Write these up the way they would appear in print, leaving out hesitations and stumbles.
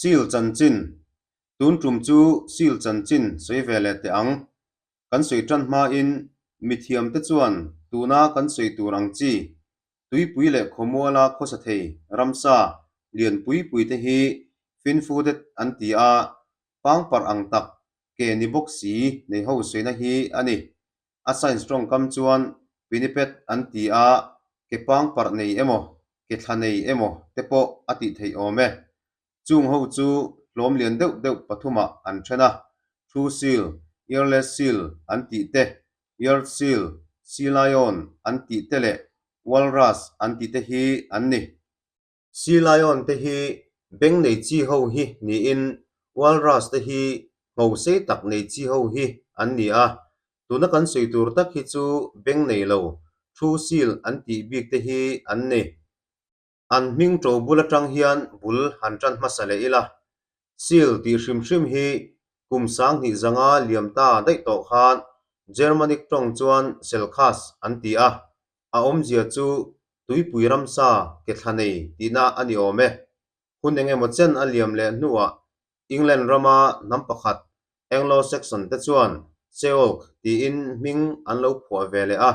Seal chanchin, Tun tum chu seal chanchin sawi ve leh teh ang. Kan sawi tan hmain mithiamte chuan tuna kan sawi tur ang chi tuipui leh khawmuala khawsa thei ramsa lian pui pui te hi fin-footed an ti a, pangparh ang tak ke ni bawk si nei ho sawina hi a ni. A science tawngkam chuan pinniped an ti a, ke pangparh nei emaw, ke thla nei emaw te pawh a tih theih awm e. Chung ho chu hlawm lian deuh deuh pathumah an then a, True Seal, Earless Seal an tih te, Earth Seal, Sea Lion an tih te leh Walrus an tih te hi an ni. Sea Lion te hi beng nei chi ho hi niin Walrus te hi ngho sei tak nei chi ho hi an ni a, tuna kan sawi tur tak hi chu beng nei lo, True Seal an tih bik te hi an ni. An hming ṭo bul aṭang hian bul han ṭan hmasa leh ila. Seal tih hrim hrim hi kum sanghnih zanga liam ta daih tawh khan Germanic ṭawng chuan Selkhas an ti a, a awmzia chu tuipui ramsa ke thla nei tihna a ni awm e. Hun eng emaw chen a liam leh hnuah England rama hnam pakhat Anglo-Saxon te chuan Seolk tiin hming an lo phuah ve leh a,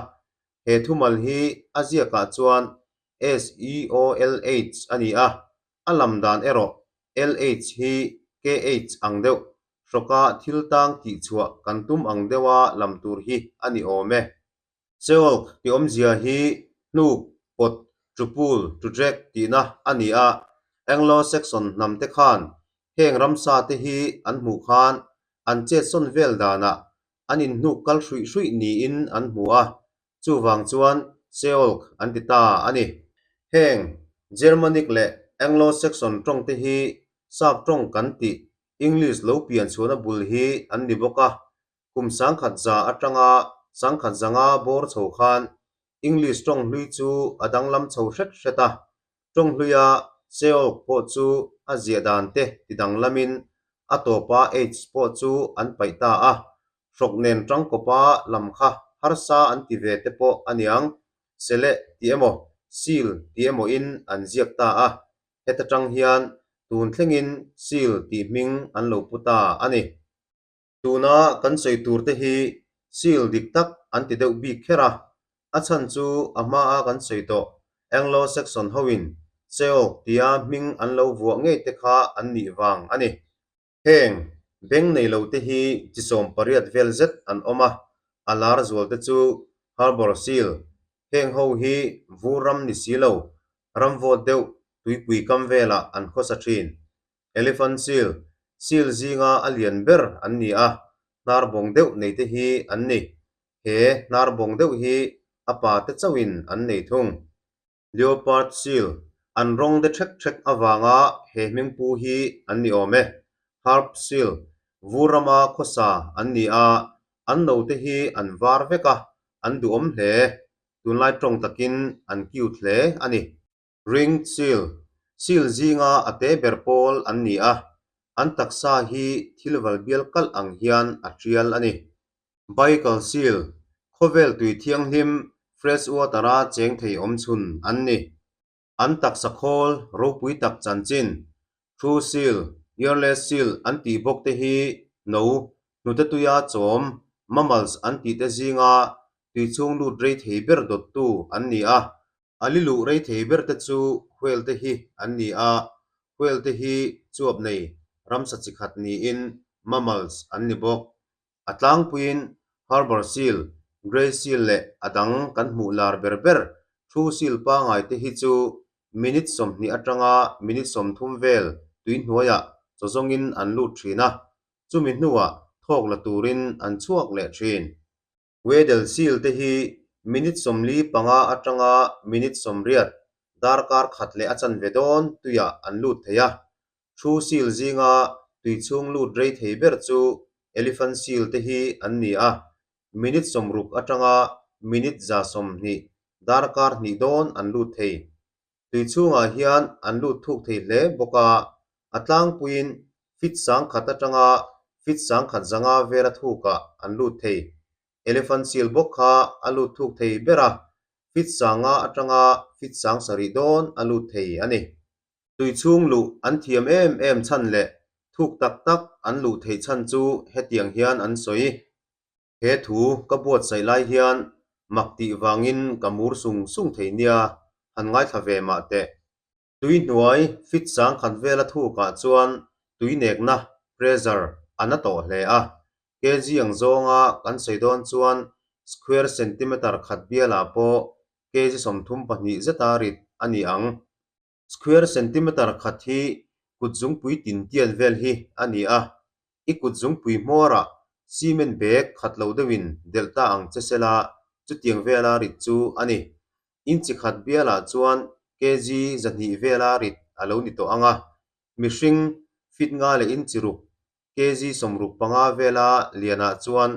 he thumal hi a ziakah chuan SEOLH a ni a, a lam dan erawh LH hi KH ang deuh, hrawka thil tang tihchhuah kan tum ang deuha lam tur hi a ni awm e. Seolk tih awmzia hi hnuk, pawt, to pull, to drag tihna a ni a, Anglo-Saxon hnam te khan heng ramsa te hi an hmuh khan an chetsawn vel danah an inhnuk kal hruih hruih niin an hmu a, chuvang chuan Seolk an ti ta a ni. Heng Germanic leh Anglo-Saxon tawng te hi Sap tawng kan tih English lo pian chhuahna bul hi an ni bawk a, kum sangkhat za atanga sangkhat zanga bawr chho khan English tawng hlui chu a danglam chho hret hret a, tawng hluia Seolk pawh chu a ziah dan te ti danglamin a tawpa H pawh chu an paih ta a, hrawk nen tangkawpa lam kha harsa an ti ve te pawh a niang, Seleh tih emaw, Seal tih emaw in an ziak ta a, heta tang hian tun thlengin Seal tih hming an lo pu ta a ni. Tuna kan sawi tur te hi seal dik tak an ti deuh bik kher a, a chhan chu a hmaa kan sawi tawh Anglo-Saxon hoin Seolk tia hming an lo vuah ngei te kha an nih vang a ni. Heng beng nei lo te hi chi sawm pariat vel zet an awm a, a lar zual te chu Harbour Seal, heng ho hi vur ram ni si lo, ram vawt deuh tuipui kam velah an khawsa thin. Elephant seal, seal zinga a lian ber an ni a, hnar bawng deuh nei te hi an ni. He hnar bawng deuh hi a pa te chauhin an nei thung. Leopard seal, an rawng de ṭhek ṭhek avanga he hmingpu hi an ni awm e. Harp seal, vur rama khawsa an ni a, an note hi an var vek a, an duhawm hle. Tunlai tawng takin an cute hle a ni. Ringed seal, seal zinga a te ber pawl an ni a, an taksa hi thil val bial kalh ang hian a tial a ni. Baikal seal, khawvel tui thianghlim, fresh water-a cheng thei awm chhun an ni. An taksa khawl ropui tak chanchin, true seal, earless seal an tih bawk te hi no, hnute tuia chawm, mammals an tih te zinga tui chhung lut rei thei ber dawttu an ni a, A li luh rei thei ber te chu whale te hi an ni a, whale te hi chuap nei ramsa chi khat niin mammals an ni bawk. A tlangpuiin harbour seal, grey seal leh a dang kan hmuh lar ber ber true seal pangai te hi chu minute 20 atanga minute 30 vel tui hnuaiah chaw zawngin an lut thin a, chumi hnuah thawk la turin an chhuak leh thin. Weddell seal te hi minute 45 atanga minute 80 darkar khat leh a chanve dawn tuiah an lut thei a. True seal zinga tui chhung lut rei thei ber chu elephant seal te hi an ni a, minute 60 atanga minute 120 darkar hnih dawn an lut thei. Tui chhungah hian an lut thuk thei hle bawk a, a tlangpuiin feet 1000 atanga feet 1100 vela thukah an lut thei. Elephant seal bawk kha a lut thuk thei ber a, feet 5 atanga feet 7 dawn a lut thei a ni. Tui chhung luh an thiam em em chhan leh thuk tak tak an luh theih chhan chu hetiang hian an sawi. He thu ka buatsaih lai hian mak tih vangin ka mur sung sung thei nia, han ngaithla ve mah teh. Tui hnuai fit sangkhat vela thukah chuan tui nekna, pressure, a na tawh hle a. Kg ang zawnga kan sawi dawn chuan square centimeter khat bialah pawh kg 32 zeta rit a ni ang. Square centimeter khat hi kut zungpui tin tian vel hi a ni a, i kut zungpui hmawrah cement bag khat lo deuhin delh ta ang che sela chutiang vela rit chu a ni. Inchi khat bialah chuan kg 200 vela rit a lo ni tawh ang a, mihring fit nga leh inchi ruk kg 65 vela lianah chuan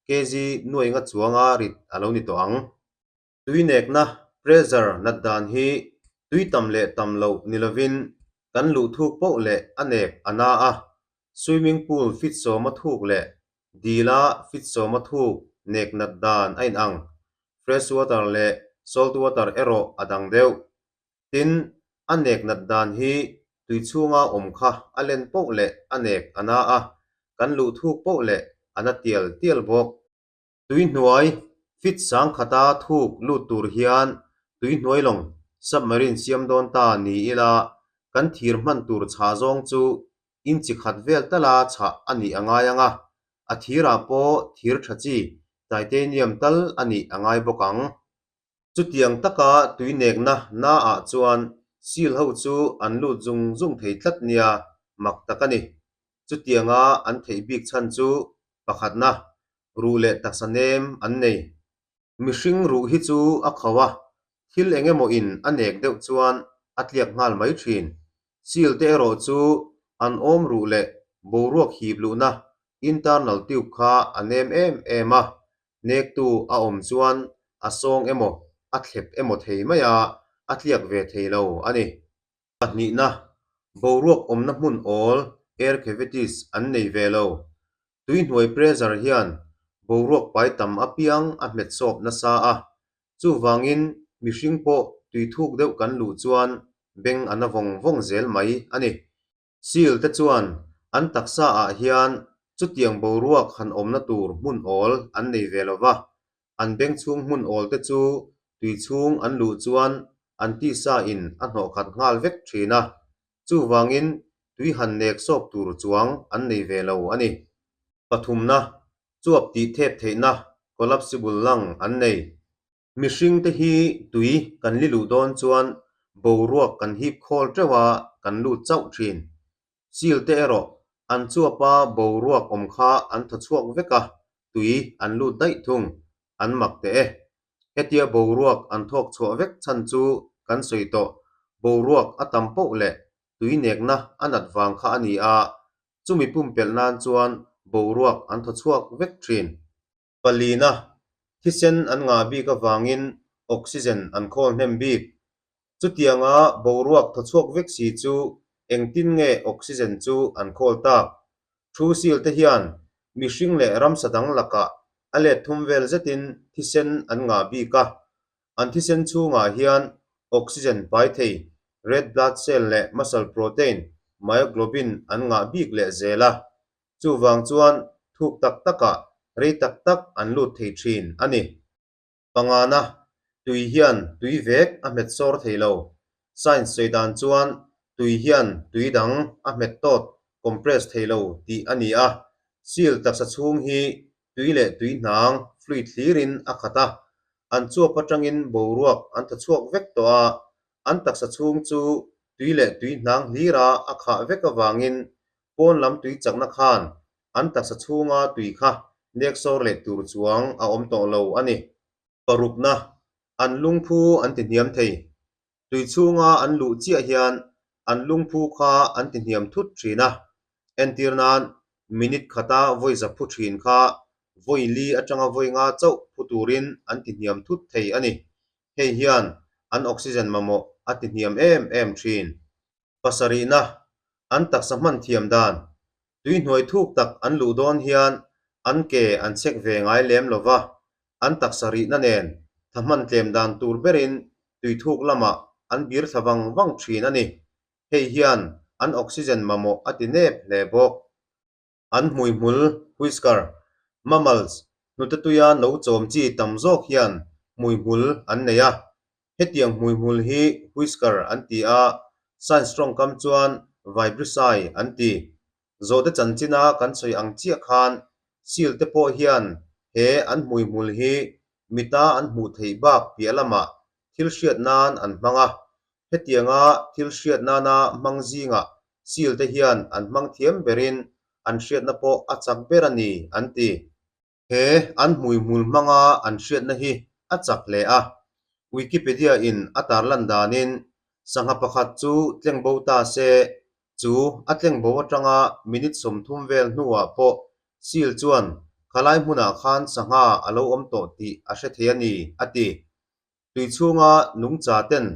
kg nuai nga chuanga rit a lo ni tawh ang. Tui nekna, pressure, nat dan hi tui tam leh tam loh ni lovin kan luh thuk poh leh a nek a na a, swimming pool fit sawma thuk leh dila fit sawma thuk nek nat dan a inang, fresh water leh salt water erawh a dang deuh. Tin, a nek nat dan hi tui chhunga awm kha a len poh leh a nek a na a, kan luh thuk poh leh a na tial tial bawk. Tui hnuai fit sangkhata thuk lut tur hian tui hnuai lawng submarine siam dawn ta ni ila kan thir hman tur chhah zawng chu inchi khat vel tala chhah a nih a ngai ang a, a thirah pawh thir tha chi titanium tal a nih a ngai bawk ang. Chutiang taka tui nekna naah chuan seal ho chu an lut zung zung thei tlat nia mak tak a ni. Chutianga an theih bik chhan chu pakhatna, ruh leh taksa nem an nei. Mihring ruh hi chu a khauh a, thil eng emaw in a nek deuh chuan a tliak nghal mai thin. Seal te erawh chu an awm ruh leh boruak hip luhna internal tube kha a nem em em a, Nektu a awm chuan a sawng emaw, a thlep emaw thei mai a, a tliak ve thei lo a ni. Pahnihna, boruak awmna hmun awl, air cavities, an nei ve lo. Tui hnuai pressure hian boruak pai tam apiang a hmet sawp nasa a, chuvangin mihring pawh tui thuk deuh kan luh chuan beng a na vawng vawng zel mai a ni. Seal te chuan an taksa ah hian chutiang boruak han awmna tur hmun awl an nei ve lo va, an beng chhung hmun awl te chu tui chhung an luh chuan an tisa in a hnawh khat nghal vek thin a, chuvangin tui han nek sawp tur chuang an nei ve lo a ni. Pathumna, chuap tih thep theihna, collapsible lung, an nei. Mihring te hi tui kan li luh dawn chuan boruak kan hip khawl teuh a, kan lut chauh thin. Seal te erawh an chuapa boruak awm kha an thaw chhuak vek a, tui an lut daih thung, an mak teh e. Hetia boruak an thawk chhuah vek chhan chu kan sawi tawh, boruak a tam poh leh tui nekna a nat vang kha a ni a, chumi pumpelh nan chuan boruak an thaw chhuak vek thin. Palina, thisen an ngah bik avangin oxygen an khawl hnem bik. Chutianga boruak thaw chhuak vek si chu engtin nge oxygen chu an khawl tak? Thu seal te hian mihring leh ramsa dang lakah a let thum vel zetin thisen an ngah bik a. An thisen chhungah hian oxygen pai thei red blood cell leh muscle protein myoglobin an ngah bik leh zel a. Chuvang chuan thuk tak takah rei tak tak an lut thei thin a ni. Pangana, tui hian tui vek a hmet sawr thei lo. Science sawi dan chuan tui hian tui dang a hmet tawt, compress, thei lo tih a ni a. Seal taksa chhung hi tui leh tui hnang, fluid, hlirin a khat a. An chuap atangin boruak an thaw chhuak vek tawh a, an taksa chhung chu tui leh tui hnang hlira a khah vek avangin Pawn lam tui chakna khan an taksa chhunga tui kha nek sawr leh tur chuang a awm tawh lo a ni. Parukna, an lungphu an ti hniam thei. Tui chhunga an luh chiah hian an lungphu kha an ti hniam thut thin a. Entir nan, minute khata vawi za phu thin kha vawi li atanga vawi nga chauh phu turin an ti hniam thut thei a ni. Hei hian an oxygen mamawh a ti hniam em em thin. Pasarihna, an taksa hman thiam dan, tui hnuai thuk tak an luh dawn hian an ke an chek ve ngai lem lo va, an taksa rihna nen tha hman tlem dan tur berin tui thuk lamah an bir thla vang vang thin a ni. Hei hian an oxygen mamawh a ti nep hle bawk. An hmuihmul, whisker, mammals, hnute tuia no chawm chi tam zawk hian hmuihmul an nei a. Hetiang hmuihmul hi whisker an ti a, science tawngkam chuan vibrissae an ti. Zawhte chanchina kan sawi ang chiah khan seal te pawh hian he an hmuihmul hi mita an hmuh theih bak piah lamah thil hriat nan an hmang a. Hetianga thil hriat nana hmang zingah seal te hian an hmang thiam berin an hriatna pawh a chak ber a ni an ti. He an hmuihmul hmanga an hriatna hi a chak hle a, Wikipedia in a tarlan danin sangha pakhat chu tleng bo ta se, chu a tleng bo atanga minute 30 vel hnuah pawh seal chuan khalai hmunah khan sangha a lo awm tawh tih a hre thei a ni, a ti. Tui chhunga nungcha ten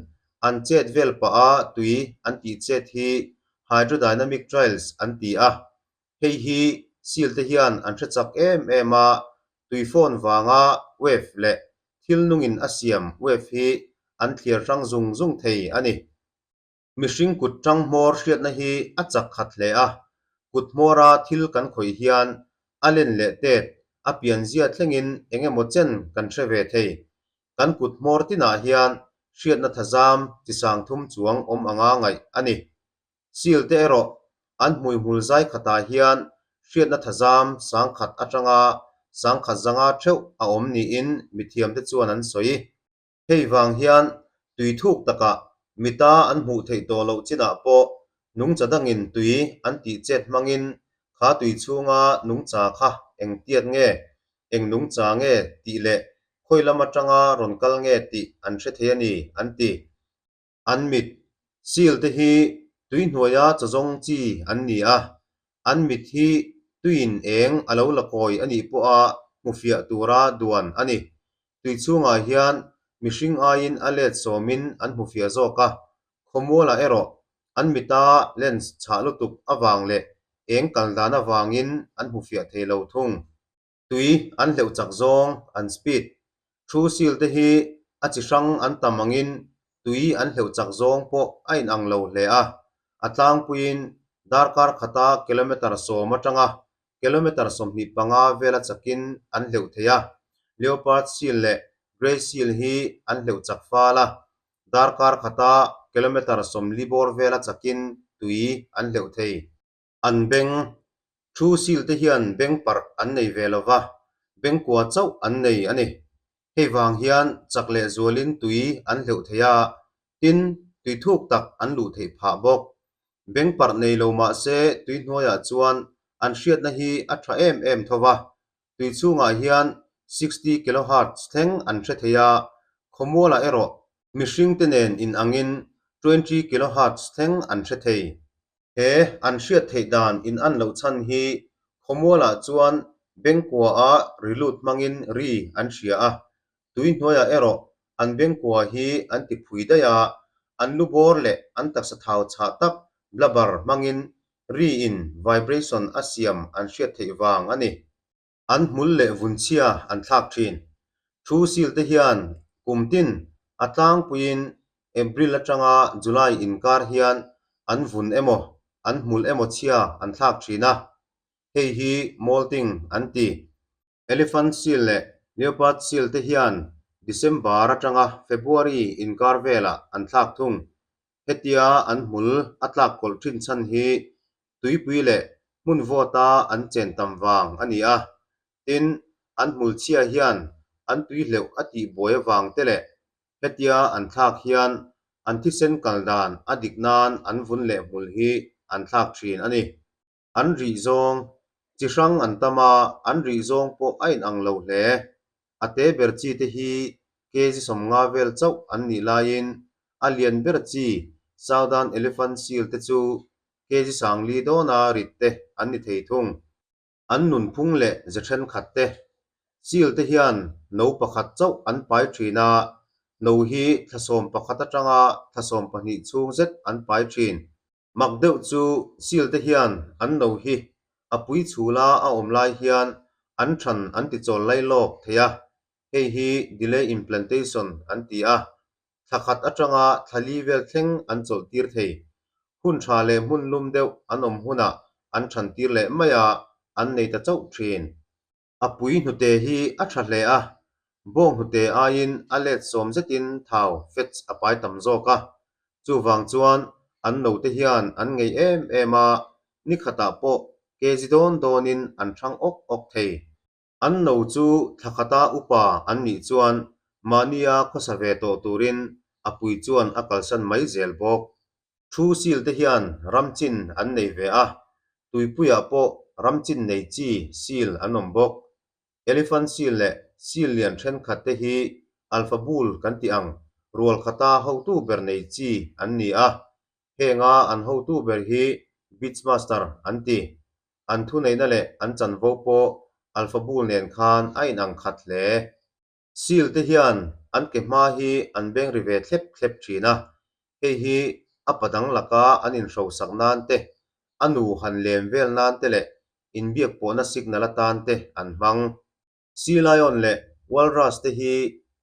an chet vel pah a tui an tih chet hi hydrodynamic trials an ti a. Hei hi seal te hian an hre chak em em a, tui fawn vanga wave leh thil nungin a siam wave hi an thliar hrang zung zung thei a ni. Mihring kut tang hmawr hriatna hi a chak khat hle a, kut hmawra thil kan khawih hian a len leh tet a pianzia thlengin eng emaw chen kan hre ve thei. Kan kut hmawr tinah hian hriatna thazam chi 3000 chuang awm anga ngaih a ni. Seal te erawh an hmuihmul zai khatah hian hriatna thazam 1000 atanga 1100 theuh a awm niin mithiamte chuan an sawi. Hei vang hian tui thuk takah mita an hmuh theih tawh loh chinah pawh nungcha dangin tui an tih chet hmangin kha tui chhunga nungcha kha eng tiat nge, eng nungcha nge tih leh khawi lam atanga rawn kal nge tih an hre thei a ni, an ti. An mit, seal te hi tui hnuaia chawzawng chi an ni a, an mit hi tuiin eng a lo la kawi a nih pawha hmufiah tura duan a ni. Tui chhungah hian mihring aiin a let sawmin an hmufiah zawk a, khawmualah erawh an mita lens chhah lutuk avang leh eng kal dan avangin an hmufiah thei lo thung. Tui an hleuh chak zawng an speed. Thu seal te hi a chi hrang an tam angin tui an hleuh chak zawng pawh a inang lo hle a, a tlangpuiin darkar khata kilometre 10 atanga kilometre 25 vela chakin an hleuh thei a. Leopard seal leh grey seal hi an hleuh chak fal a, darkar khata kilometre 40 bawr vela chakin tui an hleuh thei. An beng, Thu seal te hian beng parh an nei ve lo va, beng kua chauh an nei a ni. Hei vang hian chak leh zualin tui an hleuh thei a, tin, tui thuk tak an luh theih phah bawk. Beng parh nei lo mah se tui hnuaiah chuan an hriatna hi a tha em em tho va, tui chhungah hian 60 kilohertz thleng an hre thei a, khawmualah erawh mihringte nen inangin 20 kilohertz thleng an hre thei. He an hriat theih dan in an loh chhan hi khawmualah chuan bengkua-a ri lut hmangin ri an hria a, tui hnuaiah erawh an bengkua hi an ti phui daih a, an lu bawr leh an taksa thau chhah tak blubber hmangin ri in vibration a siam an hriat theih vang a ni. An hmul leh vunchhia an thlak thin. Thu seal te hian kum tin a tlangpuiin April atanga July inkar hian an vun emaw an hmul emaw chhia an thlak thin a, hei hi molting an ti. Elephant seal leh leopard seal te hian December atanga February inkar velah an thlak thung. Hetia an hmul a tlak kawlh thin chhan hi tuipui leh hmun vawta an chen tam vang a ni a, tin, an hmul chhia hian an tui hleuh a tih buai avang te leh hetia an thlak hian an thisen kal dan a dik nan an vun leh hmul hi an thlak thin a ni. An rih zawng, chi hrang an tam a, an rih zawng pawh a inang lo hle. A te ber chi te hi kg 50 vel chauh an nih laiin a lian ber chi Southern Elephant Seal te chu kg 4000 dawna rit te an ni thei thung. An nunphung leh ze thenkhat te, Seal te hian no pakhat chauh an pai thin a, no hi thla 11 atanga thla 12 chhung zet an pai thin. Mak deuh chu seal te hian an no hi a pui chhula a awm lai hian an than an ti chawl lai lawk thei a, hei hi delay implantation an ti a, thla khat atanga thla li vel thleng an chawlh tir thei. Hun tha leh hmun lum deuh an awm hunah an than tir leh mai a, an nei ta chauh thin. A pui hnute hi a tha hle a, bawng hnute aiin a let sawm zetin thau, fats, a pai tam zawk a. Chuvang chuan an note hian an ngei em em a, ni khatah pawh kg dawn dawnin an thang awk awk thei. An no chu thla khata upa an nih chuan mahnia khawsa ve tawh turin a pui chuan a kalsan mai zel bawk. Thu seal te hian ram chin an nei ve a, tuipuiah pawh ram chin nei chi seal an awm bawk. Elephant seal leh seal lian thenkhat te hi alpha bull kan tih ang rual khata hotu ber nei chi an ni a, henga an hotu ber hi beachmaster an ti. An thuneihna leh an chanvo pawh alpha bull nen khan a inang khat hle. Seal te hian an ke hma hi an beng ri ve thlep thlep thin a, hei hi a pa dang laka an inhrosak nan te, a nu han lem vel nan te leh inbiak pawhna signal atan te an hmang. Sea lion leh walrus te hi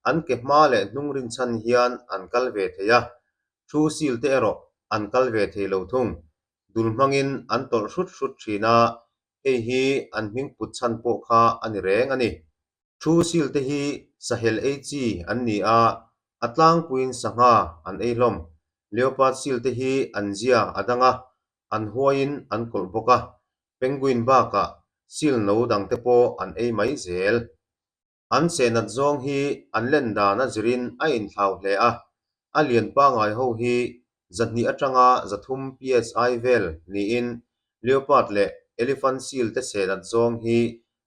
an ke hma leh hnung rinchhan hian an kal ve thei a, thu seal te erawh an kal ve thei lo thung. Dul hmangin an tawlh hrut hrut thin a, hei hi an hming put chhan pawh kha a ni reng a ni. Thu seal te hi sahel ei chi an ni a, a tlangpuiin sangha an ei hlawm. Leopard seal te hi an zia a dang a, an huaiin an kawlh bawk a, penguin bakah seal no dangte pawh an ei mai zel. An sehnat zawng hi an len dan a zirin a inthlau hle a, a lian pangngai ho hi 200 atanga 300 psi vel niin leopard leh elephant seal te sehnat zawng hi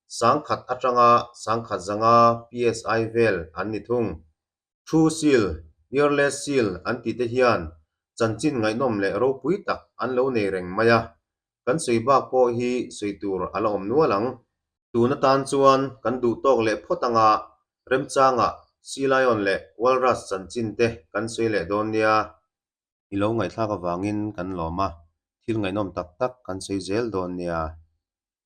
1000 atanga 1100 psi vel an ni thung. True seal, earless seal an tih te hian chanchin ngaihnawm leh ropui tak an lo nei reng mai a, kan sawi bak pawh hi sawi tur a la awm nual ang. Tun atan chuan kan duh tawk leh phawt anga remchangah Sea Lion leh Walrus chanchin te kan sawi leh dawn nia. I lo ngaihthlak avangin kan lawm a, thil ngaihnawm tak tak kan sawi zel dawn nia.